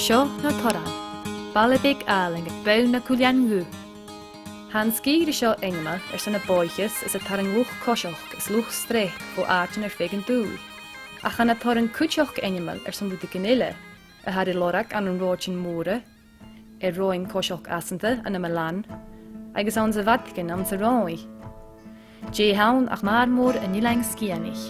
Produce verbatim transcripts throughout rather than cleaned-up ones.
Seo na Torran, baile beag àlainn air bonn na Cuillean Dhubh. Tha an sgìre seo ainmeil airson a bòidhcheas is a' tarraing luchd-coiseachd is luchd-streap bho àitean air feadh an t-saoghail. Ach tha na Torran cuideachd ainmeil airson rudeigin eile, a tha ri lorg ann an rathaidean mòra, air rothaidhean coiseachd fhasanta ann am Milan, agus anns a' Vatacan anns an Ròimh. Dè th' ann ach màr mòr an Eilein Sgitheanaich.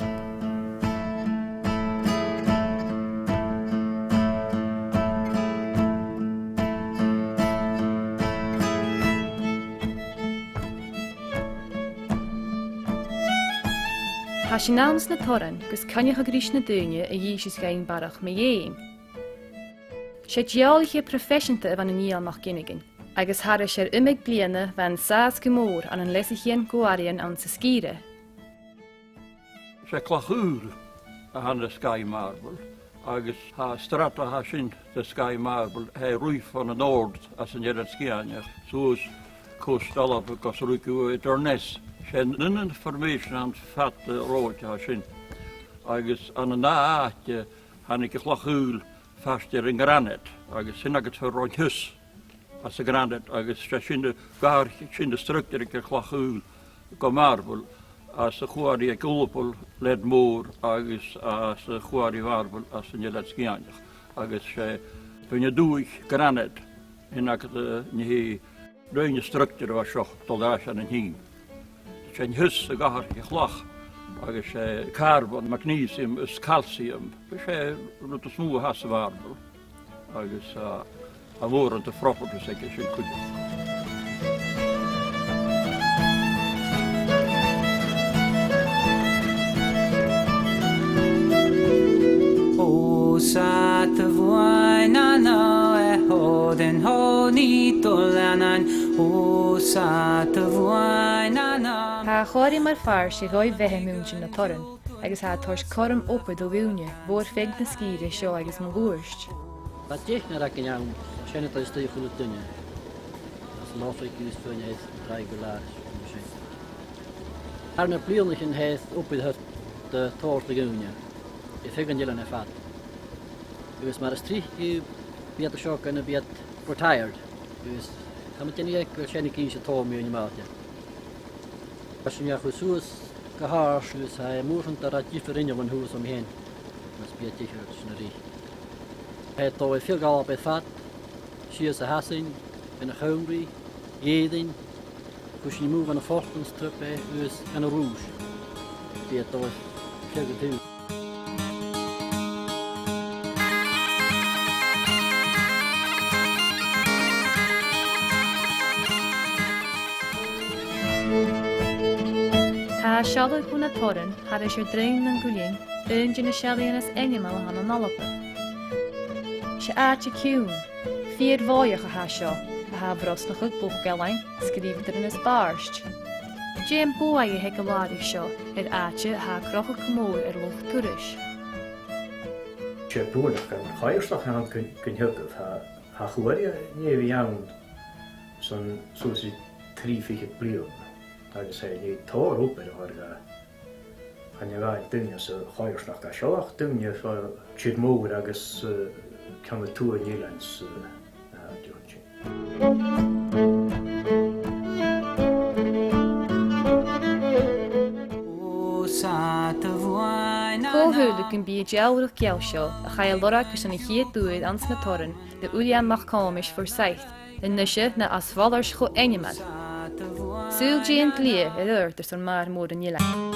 Tha sinn anns na Torran gus coinneachadh ris na daoine a dh'innseas dhuinn barrachd mu dheidhinn. 'S e dealbhaiche proifeiseanta a bh' ann an Niall MacFhionghain, agus thairis air iomadh bliadhna bha e an sàs gu mòr ann an leasaichean gu àraidh anns an sgìre. 'S e Clach Umhail a th' ann an Skye Marble, agus tha an strata a tha sin de Skye Marble, tha e a' ruith bhon an òrd às an Eilean Sgitheanach, suas coast Alba gus an ruig thu Inverness. 'S e an aon formation ann fad an rathaid a tha sin. Agus ann an ath àite, thàinig a' Chlach Umhail faisg air a' ghranaid, agus sin agad far an robh an teas às a' ghranaid, agus 's e sin a' ghairm, sin an structure aig a' Chlach Umhail gu marble, às a' chuaraidh aig Ulapul, Leadmore, agus às a' chuaraidh marble às an Eilean Sgitheanach. Agus 's e bhon an dùthaich ghranaid, sin agad, eh, an t-aon structure a bha seo a' dol air ais ann an teine. 'S e an teas a dh'atharraich a' chlach, agus 's e carbon, magnesium is calcium. 'S e rud as motha a th' anns a' mharble. Agus, ah, tha mòran de properties aige sin cuideachd. Tha a' chòmhradh mar phàirt de dhòigh-beatha mùinntir na Torran, agus tha e a' toirt cothrom obrach do dhaoine bho air feadh na sgìre seo agus mun cuairt. Bha deichnear againn ann, sin a' dol a-steach a h-uile duine. Às an oifis agus fon a' tràigh gu làr, mar sin. Thar nam bliadhnaichean tha obair a' toirt do dhaoine air feadh an eilein air fad. Agus mar as trice bidh iad an seo gun a bhith retired. Agus tha mi a' dèanamh eagal gu bheil sin ag innse tòrr mu dheidhinn a' mhàil. Tha sinn a' dol suas gu h-àrd agus tha e mòr an dà rud diofar an-diugh bhon shuas an sin. Mus bi e dìreach sin a-rithist. Tha e a' dol air feadh Alba air fad, sìos a Shasainn, Beinn a' Chamraidh, Èirinn, chuir sinn a-mach bhon a' Falklands trip e, agus chun an Rùis. Bidh e a' dol air feadh an t-saoghail. Tha e a' sealltainn gu na Torran, thairis air Druim nan Cuilinn, aon de na seallaidhean as ainmeile a th' ann an Alba. 'S e àite ciùin, fìor bhòidheach a tha seo, a tha a' brosnachadh bucaichean, sgrìobhadairean is bàird. Dè am buaidh a th' aig an làraich seo air àite a tha a' crochadh gu mòr air luchd-turais? 'S e buannachd gu math coimhearsnachd a th' ann gun, gun teagamh, tha, tha a' chuaraidh air a bhith ann son suas ri trì fichead bliadhna, agus tha e air tòrr obair a thoirt dha. Chan e a-mhàin daoine sa choimhearsnachd a tha seo, ach daoine bho thìr-mòr agus, eh, ceann a tuath an eilein 's, eh, na tha a' dèanamh sin. Cò shaoileadh gum bi an dealbhadh geal seo, a chaidh a lorg airson a' chiad uair anns na Torran le Uilleam MacThòmais Forsyth, a-nise na as falairs cho ainmeil. Saoil dè an t-slighe air adhart airson màr mòr an eilein.